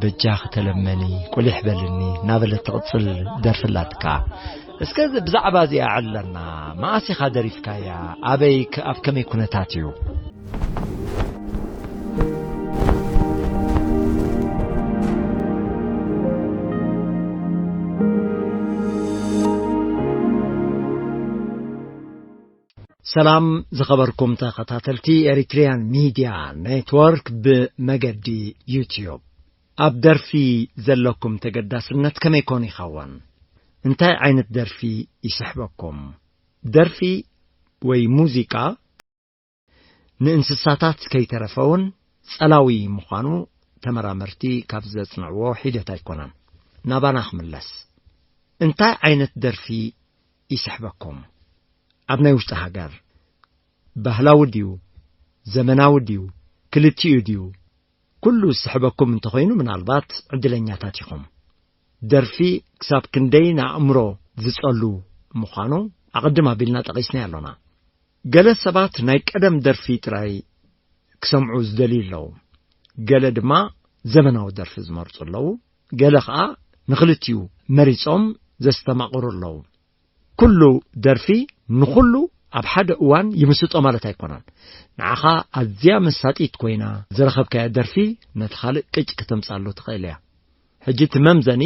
በጃኺ ተለመኒ፣ ቁሊሕ በልኒ እናበለት ትቕጽል ደርፊ ኣላትካ። እስከ እዚ ብዛዕባ እዚኣ ዕለና፣ መኣስ ኢኻ ደሪፍካያ? ኣበይ ከ-፣ ኣብ ከመይ ኩነታት እዩ? ሰላም ዝኸበርኩም ተኸታተልቲ ኤሪትሪያን ሚድያ ኔትወርክ ብመገዲ ዩትዩብ። ኣብ ደርፊ ዘለኩም ተገዳስነት ከመይ ኮን ይኸውን? እንታይ ዓይነት ደርፊ ይስሕበኩም? ደርፊ ወይ ሙዚቃ ንእንስሳታት ከይተረፈ እውን ጸላዊ ምዃኑ ተመራመርቲ ካብ ዘጽንዕዎ ሒደት ኣይኮነን። ናባና ክምለስ። እንታይ ዓይነት ደርፊ ይስሕበኩም? ኣብ ናይ ውሽጢ ሃገር፣ ባህላዊ ድዩ? ዘመናዊ ድዩ? ክልቲኡ ድዩ? ኩሉ ዝስሕበኩም እንተኾይኑ፣ ምናልባት ዕድለኛታት ኢኹም። ደርፊ ክሳብ ክንደይ ንኣእምሮ ዝጸሉ ምዃኑ ኣቐድም ኣቢልና ጠቒስናዮ ኣሎና። ገለ ሰባት ናይ ቀደም ደርፊ ጥራይ ክሰምዑ ዝደልዩ ኣለዉ። ገለ ድማ ዘመናዊ ደርፊ ዝመርጹ ኣለዉ። ገለ ኸኣ ንኽልቲኡ መሪጾም ዘስተማቕሩ ኣለዉ። ኩሉ ደርፊ ንኹሉ ኣብ ሓደ እዋን ይምስጦ ማለት ኣይኮነን። ንዓኻ ኣዝያ መሳጢት ኮይና ዝረኸብካያ ደርፊ ነቲ ካልእ ቅጭ ከተምጻሉ ትኽእል እያ። ሕጂ እቲ መምዘኒ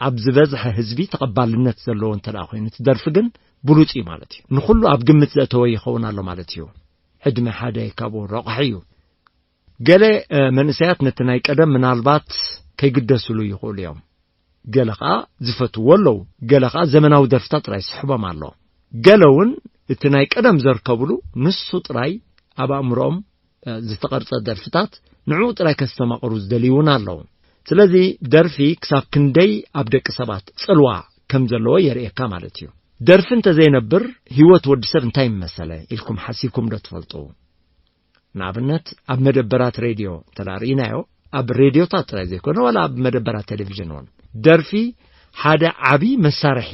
ኣብ ዝበዝሐ ህዝቢ ተቐባልነት ዘለዎ እንተ ደኣ ኮይኑ፣ እቲ ደርፊ ግን ብሉጽ እዩ ማለት እዩ። ንኹሉ ኣብ ግምት ዘእተወ ይኸውን ኣሎ ማለት እዩ። ዕድመ ሓደ ካብኡ ረቑሒ እዩ። ገለ፣ እ፣ መንእሰያት ነቲ ናይ ቀደም ምናልባት ከይግደስሉ ይኽእሉ እዮም። ገለ ኸኣ ዝፈትዎ ኣለዉ። ገለ ኸኣ ዘመናዊ ደርፍታት ጥራይ ይስሕቦም ኣሎ። ገለ እውን እቲ ናይ ቀደም ዘርከብሉ ንሱ ጥራይ ኣብ ኣእምሮኦም፣ እ፣ ዝተቐርጸ ደርፍታት ንዕኡ ጥራይ ከስተማቕሩ ዝደልዩ እውን ኣለዉ። ስለዚ ደርፊ ክሳብ ክንደይ ኣብ ደቂ ሰባት ጽልዋ ከም ዘለዎ የርእየካ ማለት እዩ። ደርፊ እንተ ዘይነብር ህይወት ወዲ ሰብ እንታይ ምመሰለ ኢልኩም ሓሲብኩም ዶ ትፈልጡ? ንኣብነት ኣብ መደበራት ሬድዮ እንተ ደኣ ርኢናዮ፣ ኣብ ሬድዮታት ጥራይ ዘይኮነ ዋላ ኣብ መደበራት ቴሌቪዥን እውን ደርፊ ሓደ ዓቢ መሳርሒ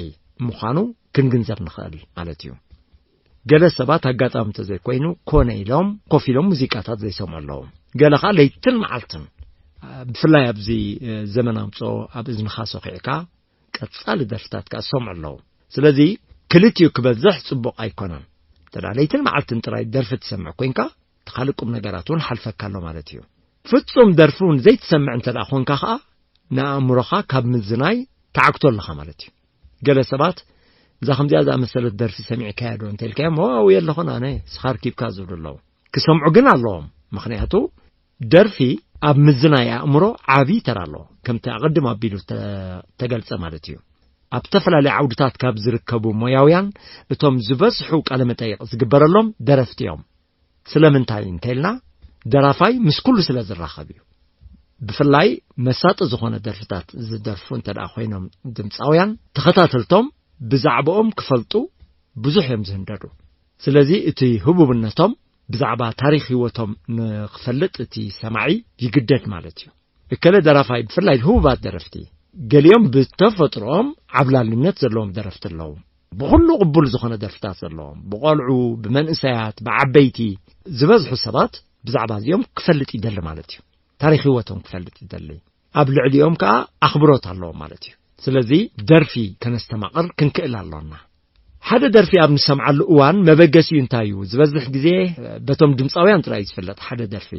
ምዃኑ ክንግንዘብ ንኽእል ማለት እዩ። ገለ ሰባት ኣጋጣሚ እንተዘይኮይኑ ኮነ ኢሎም ኮፍ ኢሎም ሙዚቃታት ዘይሰምዑ ኣለዉ። ገለ ኸኣ ለይትን መዓልትን፣ ብፍላይ ኣብዚ ዘመን ኣምጽኦ ኣብ እዝንኻ ሰኺዕካ ቀጻሊ ደርፍታት ከኣ ዝሰምዑ ኣለዉ። ስለዚ ክልቲኡ ክበዝሕ ጽቡቕ ኣይኮነን። እንተ ደኣ ለይትን መዓልትን ጥራይ ደርፊ ትሰምዕ ኮይንካ፣ እቲ ካልእ ቁም ነገራት እውን ሓልፈካ ኣሎ ማለት እዩ። ፍጹም ደርፊ እውን ዘይትሰምዕ እንተ ደኣ ኾንካ ኸኣ፣ ንኣእምሮኻ ካብ ምዝናይ ትዓግቶ ኣለኻ ማለት እዩ። ገለ ሰባት፣ "እዛ ከምዚኣ ዝኣመሰለት ደርፊ ሰሚዕካያ ዶ?" እንተ ኢልካዮም፣ "ዋው፣ የለኹን ኣነ፣ ስኻ ርኪብካ" ዝብሉ ኣለዉ። ክሰምዑ ግን ኣለዎም። ምኽንያቱ፣ ደርፊ ኣብ ምዝናይ ኣእምሮ ዓቢ ተራ ኣለዎ። ከምቲ ኣቐድም ኣቢሉ ተ-፣ ተገልጸ ማለት እዩ። ኣብ ዝተፈላለዩ ዓውድታት ካብ ዝርከቡ ሞያውያን፣ እቶም ዝበዝሑ ቃለ መጠይቕ ዝግበረሎም ደረፍቲ እዮም። ስለምንታይ እንተ ኢልና፣ ደራፋይ ምስ ኩሉ ስለ ዝራኸብ እዩ። ብፍላይ መሳጢ ዝኾነ ደርፍታት ዝደርፉ እንተ ደኣ ኮይኖም ድምጻውያን፣ ተኸታተልቶም ብዛዕባኦም ክፈልጡ ብዙሕ እዮም ዝህንደዱ። ስለዚ እቲ ህቡብነቶም ብዛዕባ ታሪኽ ህይወቶም ንኽፈልጥ እቲ ሰማዒ ይግደድ ማለት እዩ። እከለ ደራፋይ ብፍላይ ህቡባት ደረፍቲ፣ ገሊኦም ብተፈጥሮኦም ዓብላልነት ዘለዎም ደረፍቲ ኣለዉ። ብኹሉ ቅቡል ዝኾነ ደርፍታት ዘለዎም፣ ብቆልዑ፣ ብመንእሰያት፣ ብዓበይቲ፣ ዝበዝሑ ሰባት ብዛዕባ እዚኦም ክፈልጥ ይደሊ ማለት እዩ። ታሪኽ ህይወቶም ክፈልጥ ይደሊ። ኣብ ልዕሊኦም ከኣ ኣኽብሮት ኣለዎም ማለት እዩ። ስለዚ ደርፊ ከነስተማቕር ክንክእል ኣሎና። ሓደ ደርፊ ኣብ ንሰምዓሉ እዋን መበገሲኡ እንታይ እዩ? ዝበዝሕ ግዜ በቶም ድምጻውያን ጥራይ እዩ ዝፍለጥ ሓደ ደርፊ።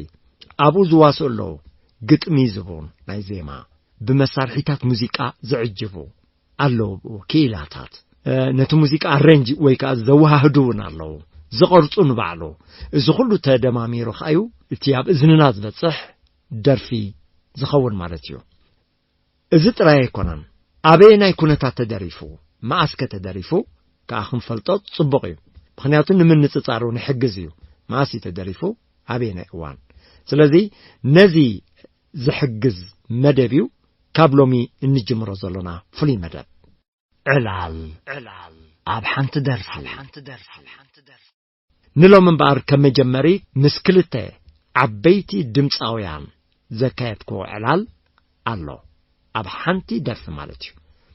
ኣብኡ ዝዋስኡ ኣለዉ፣ ግጥሚ ዝህቡ ናይ ዜማ፣ ብመሳርሒታት ሙዚቃ ዝዕጅቡ ኣለዉ፣ ክኢላታት፣ እ፣ ነቲ ሙዚቃ ኣሬንጅ ወይ ከኣ ዘወሃህዱ እውን ኣለዉ፣ ዝቐርጹ ንባዕሉ። እዚ ኩሉ ተደማሚሩ ከኣ እዩ እቲ ኣብ እዝንና ዝበጽሕ ደርፊ ዝኸውን ማለት እዩ። እዚ ጥራይ ኣይኮነን። ኣበየናይ ኩነታት ተደሪፉ፣ መኣስከ ተደሪፉ ከኣ ክንፈልጦ ጽቡቕ እዩ። ምኽንያቱ ንምንጽጻር እውን ይሕግዝ እዩ። መኣስ እዩ ተደሪፉ፣ ኣበየናይ እዋን። ስለዚ ነዚ ዝሕግዝ መደብ እዩ ካብ ሎሚ እንጅምሮ ዘሎና ፍሉይ መደብ። ዕላል፣ ዕላል ኣብ ሓንቲ ደርፊ። ንሎም እምበኣር ከም መጀመሪ ምስ ክልተ ዓበይቲ ድምጻውያን ዘካየድክዎ ዕላል ኣሎ። ኣብ ሓንቲ ደርፊ ማለት እዩ።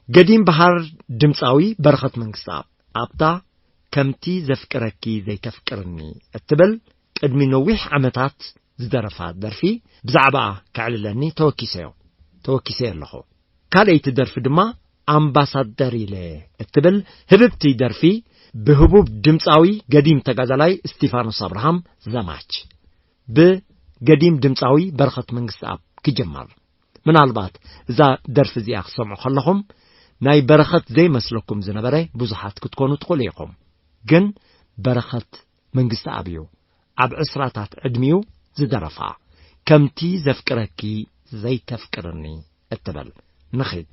ገዲም በሃር ድምጻዊ በረኸት መንግስተኣብ ኣብታ ከምቲ ዘፍቅረኪ ዘይተፍቅርኒ እትብል ቅድሚ ነዊሕ ዓመታት ዝደረፋ ደርፊ ብዛዕባኣ ከዕልለኒ ተወኪሰዮ። ተወኪሰ ኣለኹ። ካልኣይቲ ደርፊ ድማ ኣምባሳደር ኢለ እትብል ህብብቲ ደርፊ፣ ብህቡብ ድምፃዊ ገዲም ተጋዳላይ እስቲፋኖስ ኣብርሃም ዘማች፣ ብገዲም ድምፃዊ በረኸት መንግስቲ ኣብ ክጅመር። ምናልባት እዛ ደርፊ እዚኣ ክሰምዑ ከለኹም፣ ናይ በረኸት ዘይመስለኩም ዝነበረ ብዙሓት ክትኮኑ ትኽእሉ ኢኹም። ግን በረኸት መንግስቲ ኣብዩ ኣብ ዕስራታት ዕድሚኡ ዝደረፋ፣ ከምቲ ዘፍቅረኪ ዘይተፍቅርኒ እትብል። ንኺድ።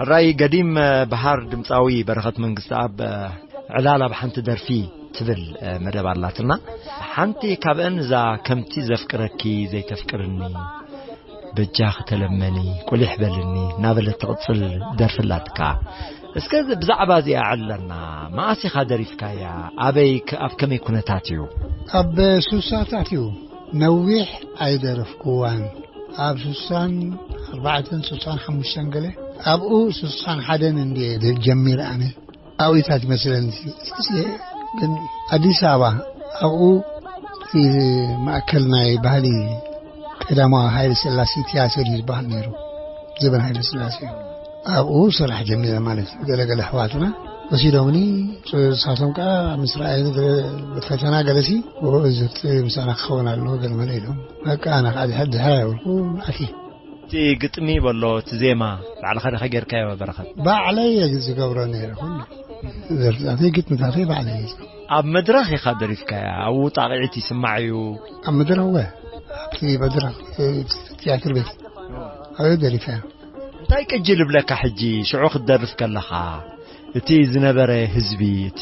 ሕራይ ገዲም በሃር ድምፃዊ በረኸት መንግስቲ ኣብ ዕላል ኣብ ሓንቲ ደርፊ ትብል መደብ ኣላትና። ሓንቲ ካብአን እዛ ከምቲ ዘፍቅረኪ ዘይተፍቅርኒ፣ በጃ ክተለመኒ፣ ቁሊሕ በልኒ እናበለት ትቕጽል ደርፊ ኣላትካ። እስከ ብዛዕባ እዚኣ ዕለና። መኣስ ኢኻ ደሪፍካያ? ኣበይ ከ-፣ ኣብ ከመይ ኩነታት እዩ? ኣብ ሱሳታት እዩ። ነዊሕ ኣይደረፍኩዋን። ኣብ ሱሳን ኣርባዕተን ሱሳን ሓሙሽተን ገለ፣ ኣብኡ ሱሳን ሓደን እንድየ ጀሚረ ኣነ። ኣብኡታት ይመስለኒ። ግን ኣዲስ ኣበባ፣ ኣብኡ እቲ ማእከል ናይ ባህሊ ቀዳማዊ ሃይለ ስላሴ ቲያትር እዩ ዝበሃል ነይሩ። ዘበን ሃይለ ስላሴ። ኣብኡ ስራሕ ጀሚረ ማለት እዩ። ገለገለ ኣሕዋትና ወሲዶምኒ፣ ንሳቶም ከኣ ምስ ረኣዩኒ ገለ ፈተና ገለሲ፣ "ኦ፣ እዚ ምሳና ክኸውን ኣለዎ" ገለ መለ ኢሎም። በቃ ኣነ ከኣ ድሕር ድሕር ኣይበልኩ፣ ኣትየ። እቲ ግጥሚ በሎ፣ እቲ ዜማ ባዕልኻ ዲኻ ጌርካዮ በረኸት? ባዕለይ እየ ዝገብሮ ነይረ ኩሉ። ደርፍታተይ፣ ግጥምታተይ ባዕለይ እየ ዝገብሮ። ኣብ መድረኽ ኢኻ ደሪፍካያ? ኣብኡ ጣቕዒት ይስማዕ እዩ? ኣብ መድረኽ እወ፣ ኣብቲ መድረኽ፣ እ፣ ትያትር ቤት ኣብኡ ደሪፈያ። እንታይ ቅጂ ልብለካ ሕጂ ሽዑ ክትደርፍ ከለኻ? እቲ ዝነበረ ህዝቢ፣ እቲ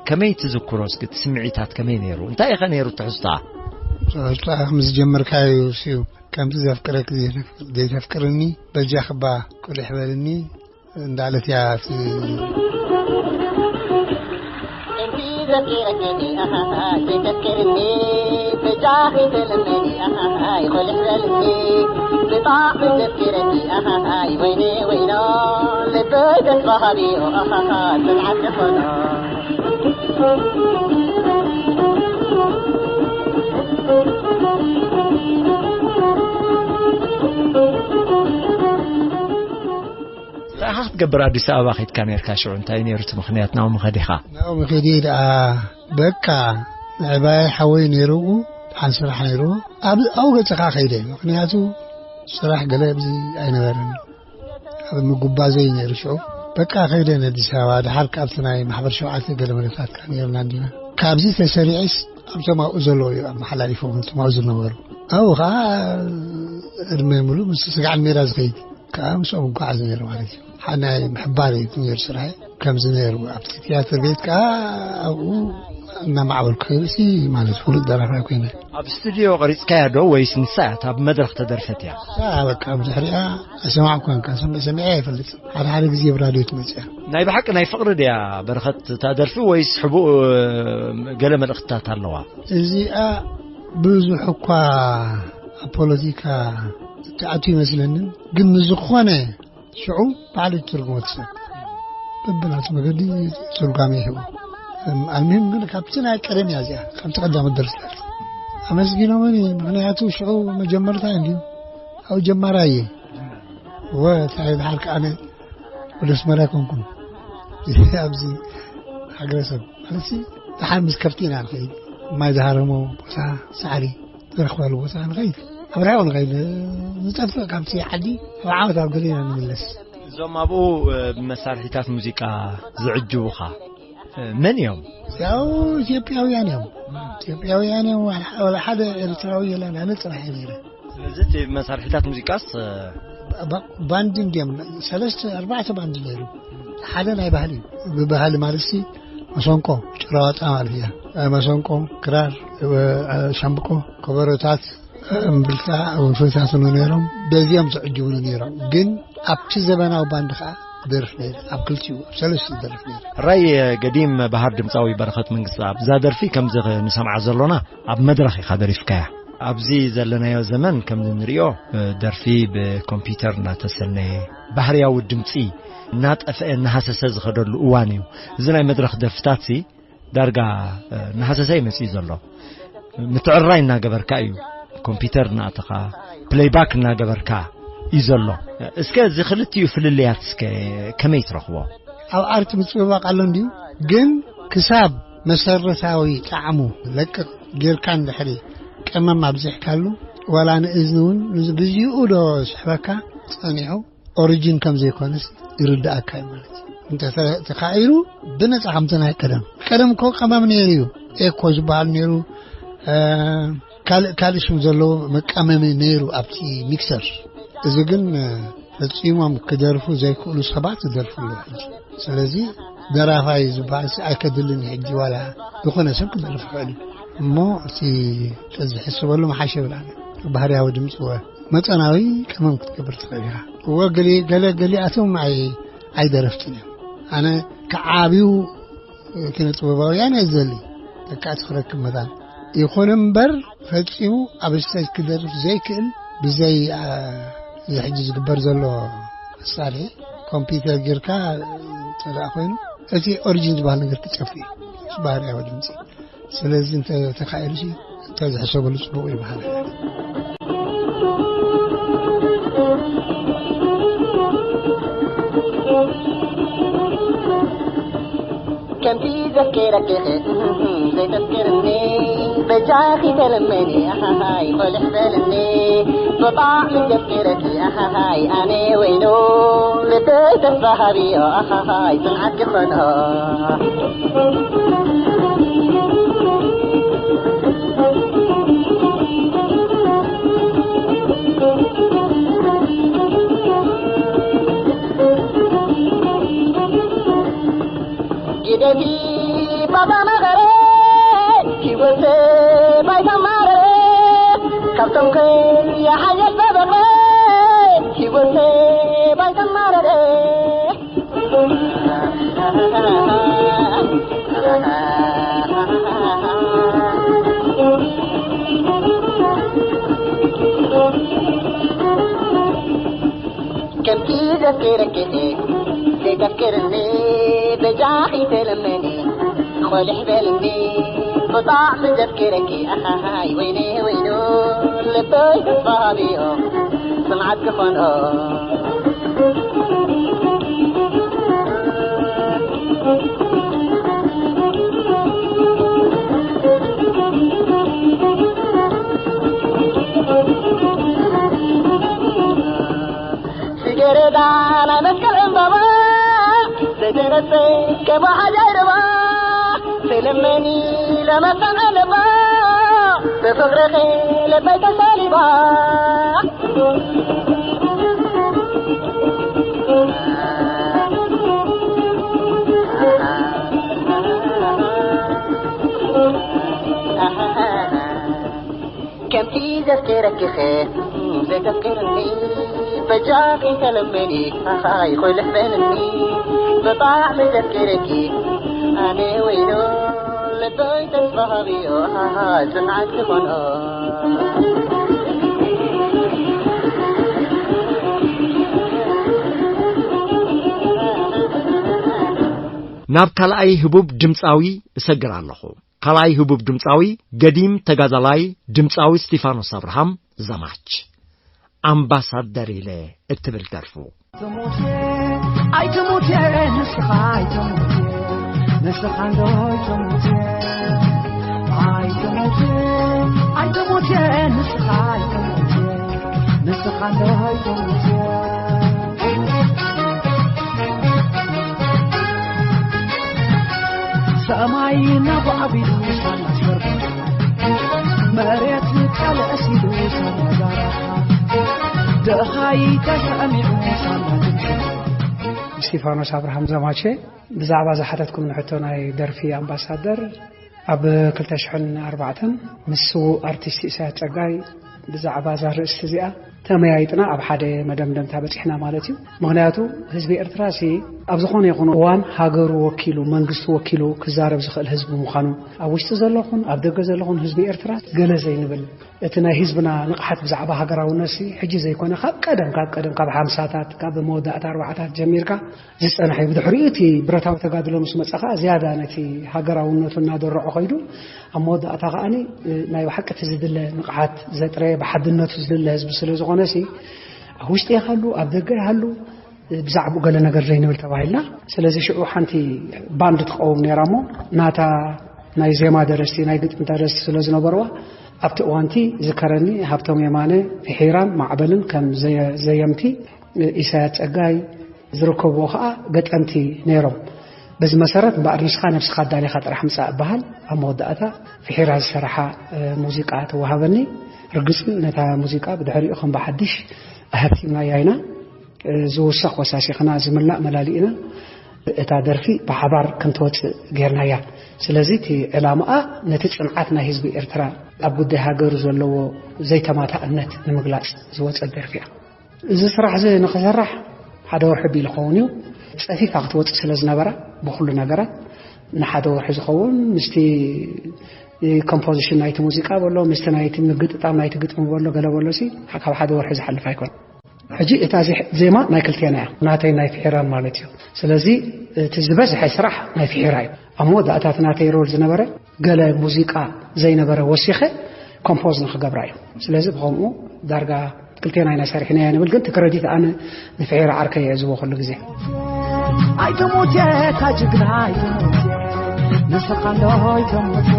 ከመይ ትዝክሮ እስኪ? እቲ ስምዒታት ከመይ ነይሩ? እንታይ ኢኸ ነይሩ ትሕዝቶኣ? ትሕዝቶኣ ከም ዝጀመርካዮ እዩ። ከምቲ ዘፍቅረኪ ዘይተፍ-፣ ዘይተፍቅርኒ፣ በጃኺ እባ ቁሊሕ በልኒ እንዳለት እያ ት-፣ እንታይ ኢኻ ክትገብር ኣዲስ ኣበባ ኸይድካ ነርካ? ሽዑ እንታይ ነይሩ እቲ ምኽንያት ናብኡ ምኸድኻ? ናብኡ ምኸዲ ደኣ በቃ ንዕባይ ሓወይ ነይሩ፣ ሓን ስራሕ ነይሩ። ኣብ፣ ኣብኡ ገጽኻ ኸይደ፣ ምኽንያቱ ስራሕ ገለ ኣብዚ ኣይነበረን። ኣብ ምጉባዘይ ነይሩ ሽዑ። በቃ ኸይደ ንኣዲስ ኣበባ። ደሓር ካብቲ ናይ ማሕበር ሸውዓተ ገለ መለታት ከኣ ነይርና እንዲና። ካብዚ ተሰሪዐስ ኣብቶም ኣብኡ ዘለዉ እዩ ኣመሓላሊፎም፣ እቶም ኣብኡ ዝነበሩ። ኣብኡ ኸዓ ዕድመ ሙሉእ ምስ ስግዓን ሜዳ ዝኸይድ ከኣ ምስኦም እጓዓዝ ነይሩ ማለት እዩ። ሓ-፣ ናይ ምሕባር እዩ ነይሩ ስራሐይ። ከምዚ ነይሩ ኣብቲ ትያትር ቤት ከኣ ኣብኡ እናማዕበልኩ ከይደሲ ማለት ፍሉጥ ደራፋይ ኮይነ። ኣብ ስቱድዮ ቀሪጽካያ ዶ ወይስ ንሳ እያ እታ ኣብ መድረኽ ተደርፈት እያ? ንሳ በቃ ብድሕሪኣ ኣይሰማዕኩዋን፣ ከኣ ሰሚዐ፣ ሰሚዐ ኣይፈልጥን። ሓደ ሓደ ግዜ ብራድዮ ትመጽእ እያ። ናይ ብሓቂ ናይ ፍቕሪ ድያ በረኸት እታ ደርፊ ወይስ ሕቡእ ገለ መልእኽትታት ኣለዋ? እዚኣ ብዙሕ እኳ ኣብ ፖለቲካ እትኣቱ ይመስለንን፣ ግን ንዝኾነ ሽዑ ባዕሉ ትርጉሞ ትሰጥ። በብናቱ መገዲ ትርጓሜ ይህቦ። እም፣ ኣልሚም ግን ካብቲ ናይ ቀደም እያ እዚኣ፣ ካብቲ ቀዳሞት ደርፍታት። ኣመስጊኖምኒ፣ ምኽንያቱ ሽዑ መጀመርታ እንድዩ፣ ኣብኡ ጀማራይ እየ። ወ፣ እንታይ ደሓር ከኣ ኣነ ወደ ኣስመራ ኣይኮንኩን። ኣብዚ ሃገረሰብ፣ ማለትሲ፣ ደሓር ምስ ከብቲ ኢና ንኸይድ። ማይ ዝሃረሞ ቦታ፣ ሳዕሪ ዝረኽባሉ ቦታ ንኸይድ። ኣብ ርሑቕ ንኸይድ፣ ንጠፍእ ካብቲ ዓዲ፣ ኣብ ዓመት ኣብ ገሊና ንምለስ። እዞም ኣብኡ፣ እ፣ ብመሳርሒታት ሙዚቃ ዝዕጅቡኻ፣ እ፣ መን እዮም? ያው ኢትዮጵያውያን እዮም። ኢትዮጵያውያን እዮም። ዋላ፣ ዋላ ሓደ ኤርትራዊ የለን። ኣነ ጥራሕ እየ ነይረ። ስለዚ እቲ መሳርሒታት ሙዚቃስ፣ እ፣ ባ-፣ ባንድ እንዲዮም። ሰለስተ፣ ኣርባዕተ ባንድ ነይሩ። ሓደ ናይ ባህሊ እዩ። ብባህሊ ማለት ሲ መሰንቆ፣ ጭራዋጣ ማለት እያ። እ፣ መሰንቆ፣ ክራር፣ እ፣ ሻምብቆ፣ ከበሮታት፣ እምብልታ፣ ወንፈታት እውን ነይሮም። በዚኦም ዝዕጅቡኒ ነይሮም። ግን ኣብቲ ዘበናዊ ባንድ ከዓ ደርፍ ነይረ። ኣብ ክልቲኡ፣ ኣብ ሰለስቲኡ ደርፍ ነይረ። ሕራይ ገዲም ባህር ድምፃዊ በረኸት መንግስቲ ኣብዛ ደርፊ ከምዚ ንሰምዓ ዘሎና ኣብ መድረኽ ኢኻ ደሪፍካያ። ኣብዚ ዘለናዮ ዘመን ከምዚ ንሪኦ፣ ደርፊ ብኮምፒውተር እናተሰነየ፣ ባህርያዊ ድምፂ እናጠፍአ እናሃሰሰ ዝኸደሉ እዋን እዩ። እዚ ናይ መድረኽ ደርፍታት ሲ ዳርጋ፣ እ፣ እናሃሰሰ እዩ መፂኡ ዘሎ። ምትዕራይ እናገበርካ እዩ፣ ኮምፒውተር እናኣተኻ ፕሌይባክ እናገበርካ እዩ ዘሎ። እስከ እዚ ክልቲኡ ፍልልያት እስከ ከመይ ትረኽቦ? ኣብ ኣርት ምጽብባቕ ኣሎ እንድዩ፣ ግን ክሳብ መሰረታዊ ጣዕሙ ለቅቕ ጌርካ እንድሕሪ ቀመም ኣብዚሕካሉ፣ ዋላ ንእዝኒ እውን ብዚኡ ዶ ስሕበካ ጸኒሑ ኦሪጂን ከም ዘይኮነስ ይርድኣካ እዩ ማለት እዩ። እንተ ተ-፣ ተኻኢሉ ብነጻ ከምቲ ናይ ቀደም። ቀደም እኮ ቀመም ነይሩ እዩ። ኤኮ ዝበሃል ነይሩ፣ እ፣ ካልእ፣ ካልእ ሽም ዘለዎ መቀመሚ ነይሩ ኣብቲ ሚክሰር። እዚ ግን፣ እ፣ ፈጺሞም ክደርፉ ዘይክእሉ ሰባት ይደርፉ ኣለዉ ሕጂ። ስለዚ ደራፋይ ዝበሃል ሲ ኣይከድልን እዩ ሕጂ ዋላ ዝኾነ ሰብ ክደርፍ ይኽእል እዩ። እሞ እቲ ተዝሕስበሉ መሓሸ ይብል ኣነ። ባህርያዊ ድምፂ ወ-፣ መጠናዊ ቀመም ክትገብር ትኽእል ኢኻ። እወ፣ ገሊ-፣ ገለ-፣ ገሊኣቶም ኣይ-፣ ኣይደረፍትን እዮም። ኣነ ክዓብዩ ኪነ ጥበባውያን እየ ዝደሊ፣ ደቂ ኣቲ ክረክብ መታን። ይኹን እምበር፣ ፈጺሙ ኣብ ስቴጅ ክደርፍ ዘይክእል፣ ብዘይ፣ ኣ፣ እዚ ሕጂ ዝግበር ዘሎ መሳርሒ፣ ኮምፒውተር ጌርካ እንተ ደኣ ኮይኑ፣ እቲ ኦሪጂን ዝበሃል ነገር ክጠፍእ እዩ፣ ባህርያዊ ድምፂ። ስለዚ እንተ ተኻኢሉሲ፣ እንተ ዝሕሰበሉ ጽቡቕ ይበሃል። ከምቲ ዘፍቅረኪ ዘይተፍቅርኒ፣ በጃኺ ተለመኒ፣ ኣሃሃይ፣ ቆልሕ በልኒ። ብጣዕሚ ዘፍቅረኪ፣ ኣሃሃይ፣ ኣነ ወይኑ፣ ልበይ ተስፋ ሃብዮ፣ ኣሃሃይ፣ ጽንዓት ክኾኖ። ግደፊ ባባ መቐረ፣ ሂወት ባይታ ማረረ፣ ካብቶም ከይሓየሽ በበቐ፣ ሂወት ባይታ ማረረ። ከምቲ ዘፍቅረኪ ዘይተፍቅርኒ በጃኺ ተለመኒ ቆልሕ በልኒ ብጣዕሚ ዘፍቅረኪ ኣሃሃይ ወይኒ ወይኑ ልበይ ተስፋ ሃብዮ ጽንዓት ክኾኖ። ጽጌረዳ ናይ መስቀል ዕምባባ ዘይተነጸ ከማሓ ጃይረባ ተለመኒ ለመጸን ኣለባ ብፍቕርኺ ልበይ ተሰሊባ። ከምቲ ዘፍቅረኪኸ ዘይተፍቅርኒ በጃኺ ተለመኒ ኣኻይ ኮይልሕ በልኒ ብጣዕሚ ዘፍቅረኪ ኣነ ወይኖ ልበይ ተስፋ ሃብዮ ጽንዓት ዝኾኖ። ናብ ካልኣይ ህቡብ ድምፃዊ እሰግር ኣለኹ። ካልኣይ ህቡብ ድምፃዊ ገዲም ተጋዳላይ ድምፃዊ እስቲፋኖስ ኣብርሃም ዘማች ኣምባሳደር ኢለ እትብል ደርፉ። ኣይትሙት ንስኻ ኣይትሙት ንስኻ እንዶ ኣይትሙት ኣይትሙት ኣይትሙት ንስኻ ኣይትሙት ንስኻ እንዶ ኣይትሙት። ሰማይ እናኳዕቢቱ ሳላ ሰርባ፣ መሬት ቃል ኣሲሉ ሳላ ዛራ፣ ደሃይ ተሰሚዑ ሳላ ድምፂ። እስጢፋኖስ ኣብርሃም ዘማቼ፣ ብዛዕባ ዝሓተትኩም ንሕቶ ናይ ደርፊ ኣምባሳደር፣ ኣብ ክልተ ሽሕን ኣርባዕተን ምስ ስዉእ ኣርቲስት ኢሳያስ ጸጋይ ብዛዕባ እዛ ርእስቲ እዚኣ ተመያይጥና ኣብ ሓደ መደምደምታ በጺሕና ማለት እዩ። ምኽንያቱ ህዝቢ ኤርትራ ሲ ኣብ ዝኾነ ይኹን እዋን ሃገሩ ወኪሉ፣ መንግስቱ ወኪሉ ክዛረብ ዝኽእል ህዝቢ ምዃኑ፣ ኣብ ውሽጢ ዘለኹን ኣብ ደገ ዘለኹን ህዝቢ ኤርትራ ገለ ዘይንብል፣ እቲ ናይ ህዝብና ንቕሓት ብዛዕባ ሃገራውነት ሲ ሕጂ ዘይኮነ ካብ ቀደም፣ ካብ ቀደም፣ ካብ ሓምሳታት፣ ካብ መወዳእታ ኣርባዓታት ጀሚርካ ዝጸንሐ እዩ። ብድሕሪኡ እቲ ብረታዊ ተጋድሎ ምስ መጸ ኸኣ ዝያዳ ነቲ ሃገራውነቱ እናደረዖ ኸይዱ፣ ኣብ መወዳእታ ኸኣኒ፣ እ፣ ናይ ብሓቂ እቲ ዝድለ ንቕሓት ዘጥረየ፣ ብሓድነቱ ዝድለ ህዝቢ ስለ ዝኾነ ሲ፣ ኣብ ውሽጢ ይሃሉ፣ ኣብ ደገ ይሃሉ፣ እ፣ ብዛዕባኡ ገለ ነገር ዘይንብል ተባሂልና። ስለዚ ሽዑ ሓንቲ ባንድ ትኸውን ነይራ እሞ፣ ናታ ናይ ዜማ ደረስቲ፣ ናይ ግጥሚ ደረስቲ ስለ ዝነበርዋ፣ ኣብቲ እዋንቲ ዝከረኒ ሃብቶም የማነ፣ ፍሒራን ማዕበልን ከም ዘየ-፣ ዘየምቲ፣ እ፣ ኢሳያስ ጸጋይ፣ ዝርከብዎ ኸኣ ገጠምቲ ነይሮም። በዚ መሰረት እምበኣር ንስኻ ነብስኻ ኣዳሊኻ ጥራሕ ምጻእ እበሃል። ኣብ መወዳእታ ፍሒራ ዝሰርሓ፣ እ፣ ሙዚቃ ተዋሃበኒ። ርግጽ እዩ፣ ነታ ሙዚቃ ብድሕሪኡ ከም ብሓድሽ ኣሀብቲምናያ ኢና። እ፣ ዝውሰኽ ወሳሲኽና፣ ዝምላእ መላሊእና እታ ደርፊ ብሓባር ከም ትወጽእ ጌርናያ። ስለዚ እቲ ዕላማኣ ነቲ ጽንዓት ናይ ህዝቢ ኤርትራ ኣብ ጉዳይ ሃገሩ ዘለዎ ዘይተማታእነት ንምግላጽ ዝወጸት ደርፊ እያ። እዚ ስራሕ እዚ ንኽስራሕ ሓደ ወርሒ ቢሉ ክኸውን እዩ። ጸፊፋ ክትወጽእ ስለ ዝነበራ ብኹሉ ነገራት ንሓደ ወርሒ ዝኸውን ምስቲ ኮምፖዚሽን ናይቲ ሙዚቃ በሎ፣ ምስቲ ናይቲ ምግጥጣም ናይቲ ግጥሚ በሎ፣ ገለ በሎ ሲ ካብ ሓደ ወርሒ ዝሓልፍ ኣይኮን። ሕጂ እታ ዜ-፣ ዜማ ናይ ክልቴና እያ፣ ናተይ ናይ ፍሒራን ማለት እዩ። ስለዚ እቲ ዝበዝሐ ስራሕ ናይ ፍሒራ እዩ። ኣብ መወዳእታ እቲ ናተይ ሮል ዝነበረ ገለ ሙዚቃ ዘይነበረ ወሲኸ ኮምፖዝ ንኽገብራ እዩ። ስለዚ ብኸምኡ ዳርጋ ክልቴና ኢና ሰሪሕናያ ንብል፣ ግን እቲ ክረዲት ኣነ ንፍሒራ ዓርከይ እየ ዝህቦ ኩሉ ግዜ። ኣይትሙት እታ ጅግና ኣይትሙት፣ ንስኻ እንዶ ኣይትሙት።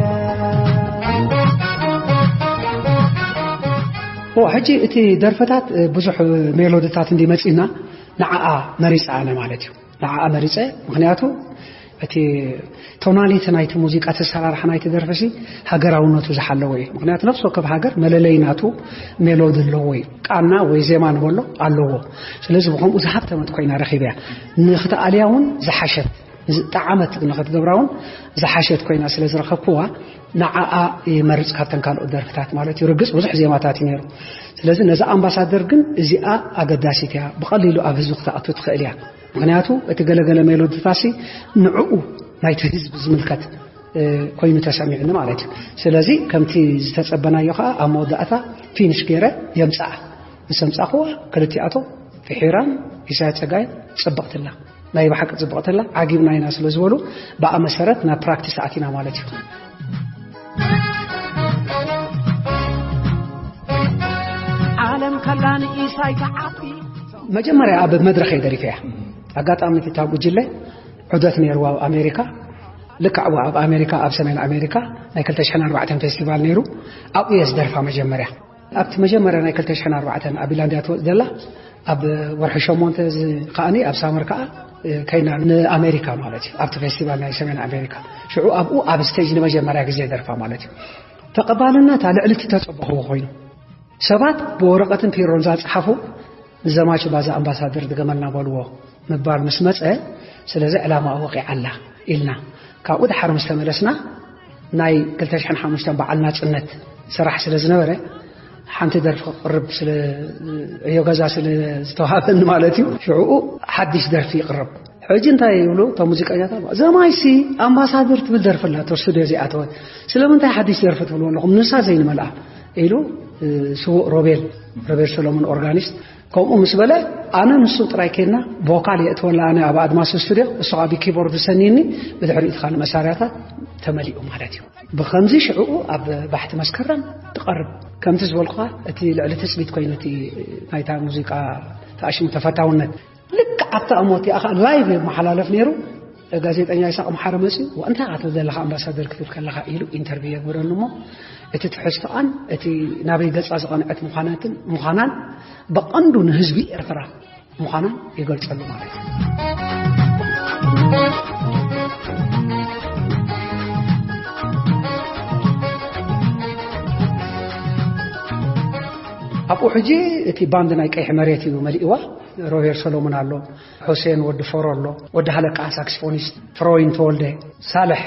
ኦ፣ ሕጂ እቲ ደርፍታት፣ እ፣ ብዙሕ ሜሎድታት እንዲ መጺና ንዓኣ መሪጸ ኣነ ማለት እዩ። ንዓኣ መሪጸ፣ ምኽንያቱ እቲ ቶናሊቲ ናይቲ ሙዚቃ፣ እቲ ኣሰራርሓ ናይቲ ደርፊሲ ሃገራውነቱ ዝሓለወ እዩ። ምኽንያቱ ነፍሲ ወከፍ ሃገር መለለይ ናቱ ሜሎዲ ኣለዎ እዩ። ቃና ወይ ዜማ ንበሎ ኣለዎ። ስለዚ ብኸምኡ ዝሃብተመት ኮይና ረኺበያ። ንኽትኣልያ እውን ዝሓሸት፣ ዝጠዓመት ንኽትገብራ እውን ዝሓሸት ኮይና ስለ ዝረኸብክዋ፣ ንዓኣ ይመርጽ ካብተን ካልኦት ደርፍታት ማለት እዩ። ርግጽ ብዙሕ ዜማታት እዩ ነይሩ። ስለዚ ነዚ ኣምባሳደር ግን እዚኣ ኣገዳሲት እያ፣ ብቐሊሉ ኣብ ህዝቢ ክትኣቱ ትኽእል እያ። ምኽንያቱ እቲ ገለገለ ሜሎዲታሲ ንዕኡ ናይቲ ህዝቢ ዝምልከት፣ እ፣ ኮይኑ ተሰሚዑኒ ማለት እዩ። ስለዚ ከምቲ ዝተጸበናዮ ከኣ ኣብ መወዳእታ ፊኒሽ ገይረ የምጽኣ። ምስ ኣምጻእክዋ ክልቲኣቶም ፍሒራን ኢሳያስ ጸጋይን ጽብቕትላ፣ ናይ ብሓቂ ጽብቕትላ፣ ዓጊብና ኢና ስለ ዝበሉ ብኣ መሰረት ናብ ፕራክቲስ ኣቲና ማለት እዩ። ዓለም ከላ ንኢሳይ ትዓቢ። መጀመርያ ኣብ መድረኽ እየ ደሪፈያ። ኣጋጣሚ እቲ እታ ጉጅለ ዑደት ነይርዋ ኣብ ኣሜሪካ። ልክዕ ኣብ ኣሜሪካ፣ ኣብ ሰሜን ኣሜሪካ ናይ ክልተ ሽሕን ኣርባዕተን ፌስቲቫል ነይሩ። ኣብኡ እየ ዝደርፋ መጀመርያ። ኣብቲ መጀመርያ ናይ ክልተ ሽሕን ኣርባዕተን ኣብ ኢላንድያ ትወጽእ ዘላ፣ ኣብ ወርሒ ሸሞንተ እዚ ከኣኒ ኣብ ሳመር ከኣ፣ እ፣ ከይና ንኣሜሪካ ማለት እዩ፣ ኣብቲ ፌስቲቫል ናይ ሰሜን ኣሜሪካ። ሽዑ ኣብኡ ኣብ ስቴጅ ንመጀመርያ ግዜ ደርፋ ማለት እዩ። ተቐባልነታ ልዕሊ እቲ ተጸበኽዎ ኮይኑ፣ ሰባት ብወረቐትን ፒሮን ዛጸሓፉ ንዘማች ባዛ ኣምባሳደር ድገመልና በልዎ ምባል ምስ መጸ፣ ስለዚ ዕላማኣ ወቒዓ ኣላ ኢልና፣ ካብኡ ድሓር ምስ ተመለስና፣ ናይ ክልተ ሽሕን ሓሙሽተን በዓል ናጽነት ስራሕ ስለ ዝነበረ፣ ሓንቲ ደርፊ ክቕርብ ስለ፣ ዕዮ ገዛ ስለ ዝተዋሃበኒ ማለት እዩ። ሽዕኡ ሓድሽ ደርፊ ይቕርብ። ሕጂ እንታይ ይብሉ እቶም ሙዚቀኛታት? "ዘማይሲ ኣምባሳደር ትብል ደርፊ ኣላ፣ እቶ ስቱድዮ እዚኣ ኣተወት። ስለምንታይ ሓድሽ ደርፊ ትብልዎ ኣለኹም? ንሳ ዘይንመልኣ?" ኢሉ፣ እ፣ ስዉእ ሮቤል፣ ሮቤል ሰሎሞን ኦርጋኒስት፣ ከምኡ ምስ በለ፣ ኣነ ንሱ ጥራይ ኬድና፣ ቮካል የእትወላ ኣነ ኣብ ኣድማስ ስቱድዮ፣ እሱ ኣብ ኪቦርድ ሰኒኒ፣ ብድሕሪኡ እቲ ካልእ መሳርያታት ተመሊኡ ማለት እዩ። ብኸምዚ ሽዕኡ ኣብ ባሕቲ መስከረም ትቐርብ። ከምቲ ዝበልኩኻ፣ እቲ ልዕሊ ትጽቢት ኮይኑ፣ እቲ ናይታ ሙዚቃ ተኣሽሙ ተፈታውነት። ልክዕ ኣብታ እሞ እቲኣ ኸኣ ላይቭ ይመሓላለፍ ነይሩ። ጋዜጠኛ ይስሐቅ መሓሪ መጺኡ፣ "እንታይ ኢኻ ትብል ዘለኻ ኣምባሳደር ክትብል ከለኻ?" ኢሉ ኢንተርቪው የግብረኒ እሞ፣ እቲ ትሕዝቶኣን እቲ ናበይ ገጻ ዝቐንዐት ምዃናትን፣ ምዃናን ብቐንዱ ንህዝቢ ኤርትራ ምዃናን ይገልጸሉ ማለት እዩ። ኣብኡ ሕጂ እቲ ባንድ ናይ ቀይሕ መሬት እዩ መሊእዋ። ሮቤል ሰሎሞን ኣሎ፣ ሑሴን ወዲ ፎሮ ኣሎ፣ ወዲ ሃለቃ ሳክስፎኒስት ፍሮይን ተወልደ፣ ሳልሕ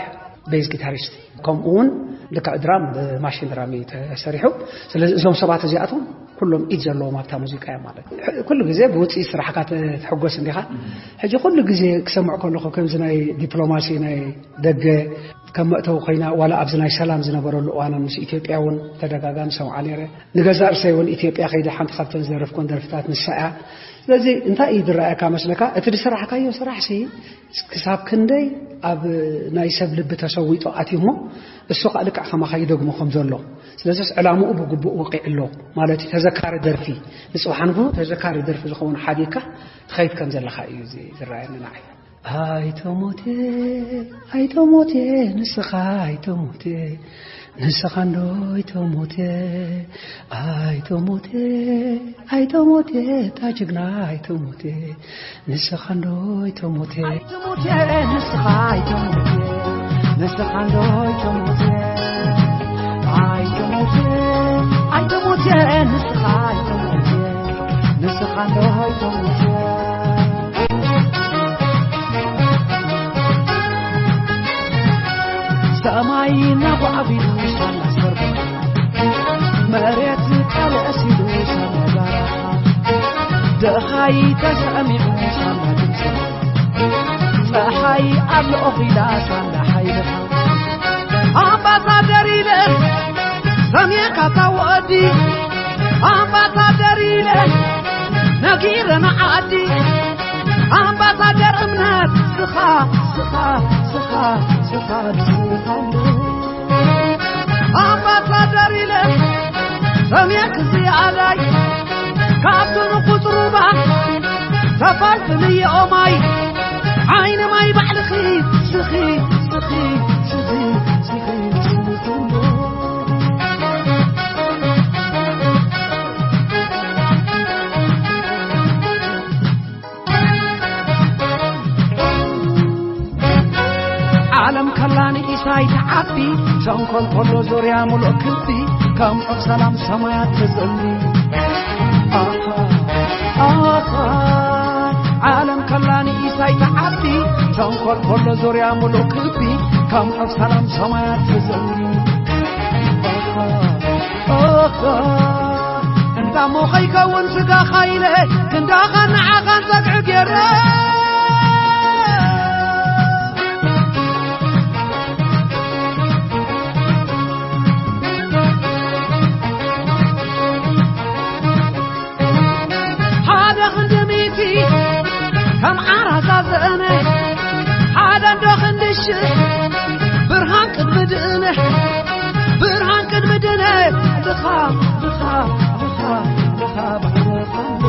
ቤዝ ጊታሪስት፣ ከምኡ እውን ልክዕ ድራም ብማሽን ድራም እዩ ተሰሪሑ። ስለዚ እዞም ሰባት እዚኣቶም ኩሎም ኢድ ዘለዎም ኣብታ ሙዚቃ እዮም ማለት እዩ። ኩሉ ግዜ ብውፅኢት ስራሕካ ተ-፣ ትሕጎስ እንዲኻ። ሕጂ ኩሉ ግዜ ክሰምዕ ከለኹ ከምዚ ናይ ዲፕሎማሲ ናይ ደገ ከም መእተዊ ኮይና፣ ዋላ ኣብዚ ናይ ሰላም ዝነበረሉ እዋን ምስ ኢትዮጵያ እውን ተደጋጋሚ ሰምዓ ነይረ። ንገዛእ ርእሰይ እውን ኢትዮጵያ ከይደ ሓንቲ ካብተን ዝደረፍኮን ደርፍታት ንሳ እያ። ስለዚ እንታይ እዩ ዝረኣየካ መስለካ? እቲ ዝሰራሕካዮ ስራሕሲ ክሳብ ክንደይ ኣብ ናይ ሰብ ልቢ ተሰዊጡ ኣትዩ እሞ፣ እሱ ኸኣ ልክዕ ከማኻ ይደግሞ ከም ዘሎ። ስለዚስ ዕላምኡ ብግቡእ ወቂዑ ኣሎ ማለት እዩ። ተዘካሪ ደርፊ፣ ንጽባሕ ንግሆ ተዘካሪ ደርፊ ዝኸውን ሓዲግካ ትኸይድ ከም ዘለኻ እዩ እዚ ዝረኣየኒ ንዓይ። ኣይተሞቴ፣ ኣይተሞቴ፣ ንስኻ ኣይተሞቴ፣ ንስኻ እንዶ ኣይተሞቴ፣ ኣይተሞቴ፣ ኣይተሞቴ፣ እታ ጅግና ኣይተሞቴ፣ ንስኻ እንዶ ኣይተሞቴ። ኣይተሞቴ፣ ንስኻ ኣይተሞቴ፣ ንስኻ እንዶ ኣይተሞቴ፣ ኣይተሞቴ፣ ኣይተሞቴ፣ ንስኻ ኣይተሞቴ፣ ንስኻ እንዶ ኣይተሞቴ። ሰማይ እናጓዕቢሉ ሳላ ሰርጉ፣ መሬት ቀለስ ኢሉ ሳላ ዛራ፣ ደሃይ ተሰሚዑ ሳላ ድምፂ፣ ፀሓይ ኣሎ ኦኺላ ሳላ ሓይልኻ። ኣምባሳደር ኢለ ሰሜንካ ታወዲ፣ ኣምባሳደር ኢለ ነጊረ ንዓዲ፣ ኣምባሳደር እምነት ስኻ፣ ስኻ፣ ስኻ፣ ስኻ፣ ስኻ፣ ኣምባሳደር ኢለ ሰሜን ክዝያዳይ ካብቲ ንቁጽሩባ ተፈልፍልዮ ማይ ዓይኒ ማይ ባዕልኺ ስኺ፣ ስኺ፣ ስኺ፣ ስኺ፣ ስኺ። ዓለም ከላ ንኢሳይ ትዓቢ፣ ተንኮል ከሎ ዙርያ ሙሉእ ክቢ፣ ከም ዑፍ ሰላም ሰማያት ትዘሊ። ኣኻ፣ ኣኻ፣ ዓለም ከላ ንኢሳይ ትዓቢ፣ ተንኮል ከሎ ዙርያ ሙሉእ ክቢ፣ ከም ዑፍ ሰላም ሰማያት ትዘሊ። ኣኻ፣ ኣኻ፣ እንዳ እሞ ኸይከውን ስጋኻ ኢለ፣ ክንዳኻን ንዓኻን ጸግዒ ገይረ። ሓደ ክንዲ ሚእቲ ከም ዓራዛ ዘእነ፣ ሓደ እንዶ ክንዲ ሽሕ ብርሃን ቅድሚ ድእነ፣ ብርሃን ቅድሚ ድእነ፣ ድኻ፣ ድኻ፣ ድኻ፣ ድኻ፣ ባዕልኻ ኣሎ።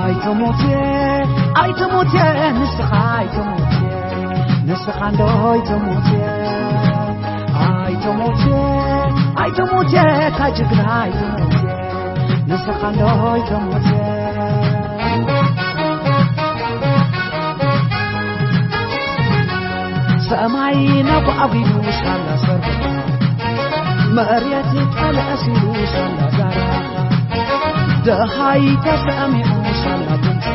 ኣይትሙት፣ ኣይትሙት፣ ንስኻ ኣይትሙት፣ ንስኻ እንዶ ኣይትሙት። ኣይትሙት፣ ኣይትሙት፣ እታ ጅግና ኣይትሙት፣ ንስኻ እንዶ ኣይትሙት። ሰማይ ነጓዕጒዱ ሳላ ሰርጉ፣ መሬት ቀለስ ኢሉ ሳላ ዛራ፣ ደሃይ ተሰሚዑ ሳላ ድምፂ፣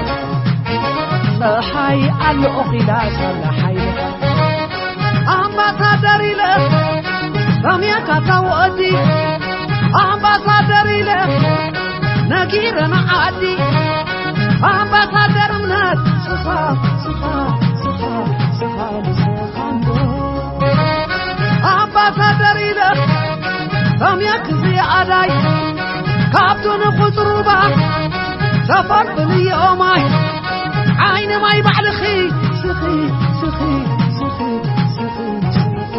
ፀሓይ ኣሎ ኦኺላ ሳላ ሓይሊ። ኣምባሳደር ኢለ ሰሜንካ ታወዲ፣ ኣምባሳደር ኢለ ነጊረ ንዓዲ፣ ኣምባሳደር እምነት ስኻ፣ ስኻ፣ ስኻ፣ ስኻ፣ ንስኻ እንዶ። ኣምባሳደር ኢለ ሰሜንክ ዝያዳይ፣ ካብቱ ንቁፅሩባ ተፈልፍልዮ ማይ፣ ዓይኒ ማይ ባዕልኺ ስኺ፣ ስኺ፣ ስኺ፣ ስኺ፣ ስኺ።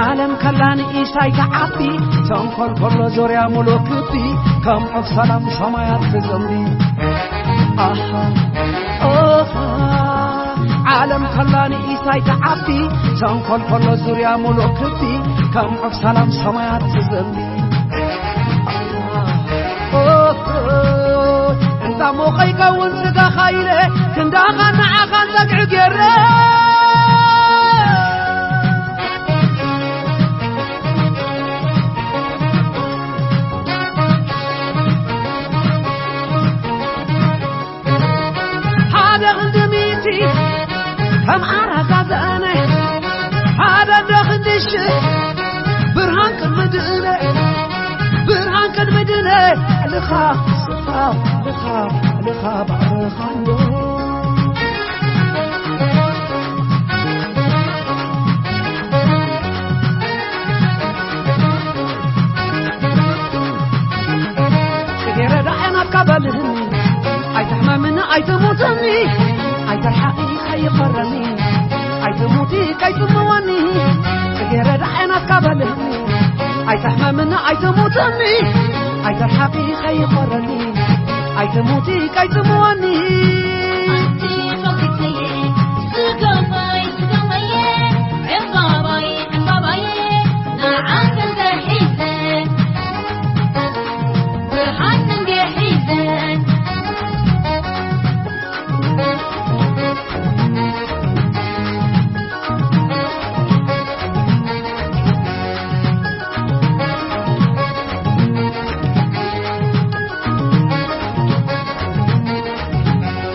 ዓለም ከላ ንእሽታይ ትዓቢ፣ ተንኮል ከሎ ዙርያ ሙሉእ ክቢ፣ ከም ዑፍ ሰላም ሰማያት ትዘንቢ። ኣሃ፣ ኦሃ፣ ዓለም ከላ ንእሽታይ ትዓቢ፣ ተንኮል ከሎ ዙርያ ሙሉእ ክቢ፣ ከም ዑፍ ሰላም ሰማያት ትዘንቢ። ኦሆ፣ እንዳ ሞኸ ይከውን ስጋኻ ኢለ፣ ክንዳኻ ንዓኻ ጸግዒ ገይረ። ሓደ ክንዲ ሚእቲ ከም ኣራጋ ዘእነ፣ ሓደ እንዶ ክንዲ ሽሕ ብርሃን ቅድሚ ድእነ፣ ብርሃን ቅድሚ ድእነ፣ ልኻ ስኻ፣ ልኻ፣ ልኻ ባዕልኻ እንዶ። ጽጌረዳ ዓይናትካ በልህኒ፣ ኣይትሕመምኒ ኣይትሙትኒ፣ ኣይትርሓቒ ከይኾረኒ፣ ኣይትሙቲ ከይጽምወኒ። ጽጌረዳ ዓይናትካ በልህኒ፣ ኣይትሕመምኒ ኣይትሙትኒ፣ ኣይትርሓቒ ከይኾረኒ፣ ኣይትሙቲ ከይጽምወኒ። ኣንቲ ሞግዚተየ፣ ስገመይ ስገመየ፣ ዕምባባይ ዕምባባየ፣ ንዓኺ እንተ ሒዘ፣ ብርሃን እንደ ሒዘ።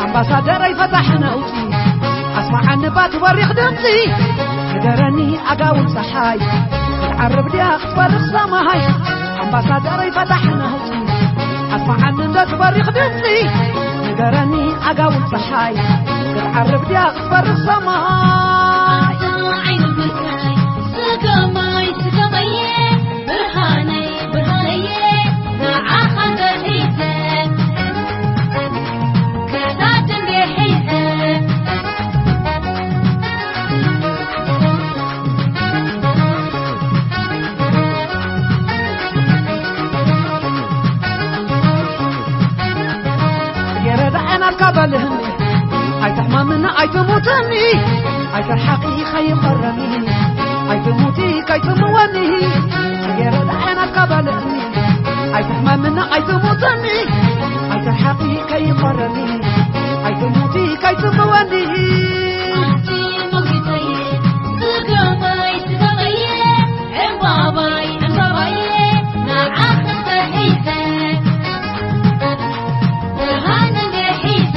ኣምባሳደረይ ፈታሒ ነውፂ፣ ኣስማዓኒ ባቲ በሪኽ ድምፂ። ንገረኒ ኣጋውን ፀሓይ፣ ክትዓርብ ድያ ክትበርቕ ሰማይ? ኣምባሳደረይ ፈታሒ ነውፂ፣ ኣስማዓኒ እንዶ ትበሪኽ ድምፂ። ንገረኒ ኣጋውን ፀሓይ፣ ክትዓርብ ድያ ክትበርቕ ሰማይ? ኣንታ ዓይኑ ብርሃይ፣ ስገማይ ስገማየ፣ ብርሃነይ ብርሃነየ፣ ንዓኻ እንደ ሒዘ፣ ክሳድ እንደ ሒዘ። የረዳ ዓይናትካ በልህኒ፣ ኣይትሕመምኒ ኣይትሙትኒ፣ ኣይትርሓቒ ከይኾረኒ፣ ኣይትሙቲ ከይትምወኒ። የረዳ ዓይናትካ በልህኒ፣ ኣይትሕመምኒ ኣይትሙትኒ፣ ኣይትርሓቒ ከይኾረኒ፣ ኣይትሙቲ ከይትምወኒ። ኣንቲ ሞግዚተየ፣ ስገመይ ስገመየ፣ ዕምባባይ ዕምባባየ፣ ንዓኺ ተሒዘ፣ ብርሃን እንደ ሒዘ።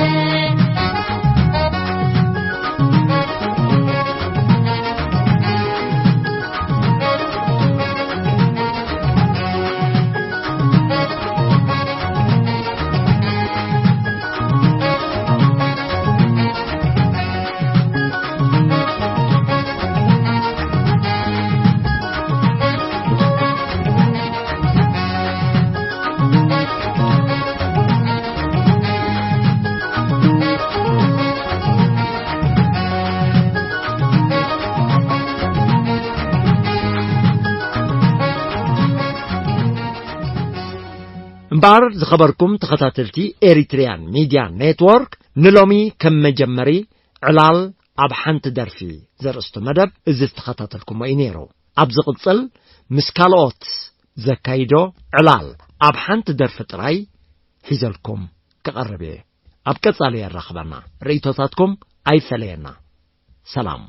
እምበኣር ዝኸበርኩም ተኸታተልቲ ኤሪትሪያን ሚድያ ኔትወርክ፣ ንሎሚ ከም መጀመሪ ዕላል ኣብ ሓንቲ ደርፊ ዘርእስቱ መደብ እዚ ዝተኸታተልኩሞ እዩ ነይሩ። ኣብ ዝቕጽል ምስ ካልኦት ዘካይዶ ዕላል ኣብ ሓንቲ ደርፊ ጥራይ ሒዘልኩም ክቐርብ እየ። ኣብ ቀጻሊ የራኽበና። ርእይቶታትኩም ኣይፈለየና። ሰላም።